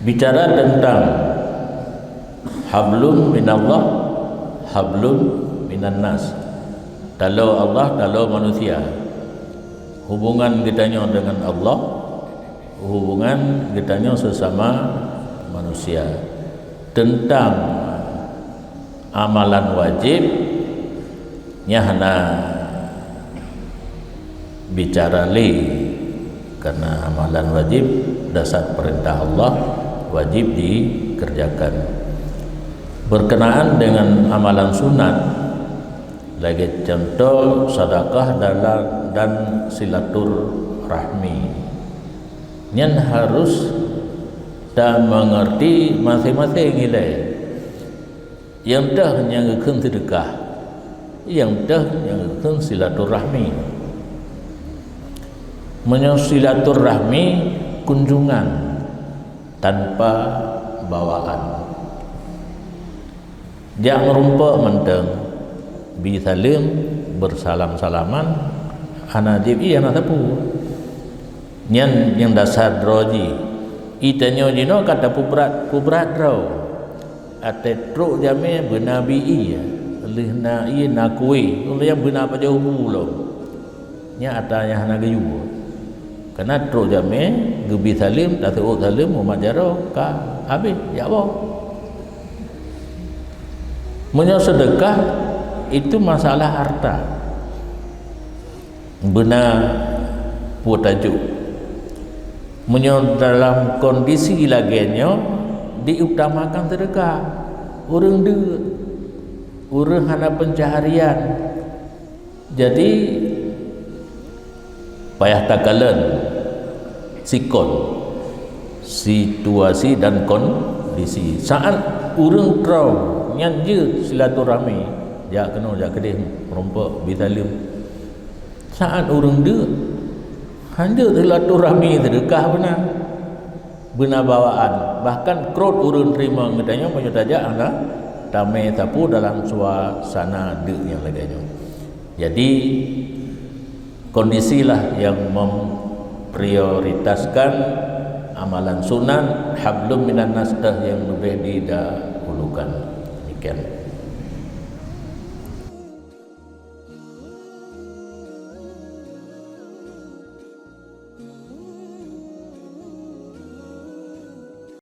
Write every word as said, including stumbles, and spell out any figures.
Bicara tentang hablum minallah, hablum minannas. Taloe Allah, taloe manusia. Hubungan geutanyoe dengan Allah, hubungan geutanyoe sesama manusia. Tentang amalan wajib, nyan hana bicara lé, karena amalan wajib dasar perintah Allah, wajib dikerjakan. Berkenaan dengan amalan sunat, lagée contoh sedekah dan, dan silaturahmi, nyan harus ta mengerti masing-masing ilée. Nyang teuh nyang geukheun seudeukah, nyang teuh nyang geukheun silaturahmi. Meunyoe silaturahmi kunjungan tanpa bawaan. Jak meurumpok mantong, bi saleuem, beusalam-salaman, hana jieb ié hana sapeue. Nyan nyang dasar droe jih. Ié tanyoe jinoe ka tapubrat-pubrat droe. Até trok jamé beuna bi ié, lheueh na ié na kué, ulée beuna pajoh bu lom. Nyan atra nyang hana geuyue. Kana trok jamé geubi saleuem, taseuôt saleuem umat jaroe ka habéh jak boh. Meunyoe seudeukah, itu masalah harta. Beuna peue tajok. Meunyoe dalam kondisi lagée nyoe, diutamakan seudeukah. Ureuëng deuek, ureuëng hana peuncaharian. Jadi, payah takalon sikon, situasi dan kondisi. Saát ureuëng troe nyan jeuet silaturahmi, jak keunoe jak keudeh meurumpok bi saleuem. Saát ureuëng deuek, hanjeuet silaturahmi seudeukah beuna. Beuna bawaan, bahkan krot ureuëng teurimong geutanyoe meunyoe tajak hana tamé sapeue dalam suasana deuek nyang lagée nyoe. Jadi, kondisilah yang memprioritaskan amalan sunat, hablum minannas teuh yang leubeh didahulukan. Demikian.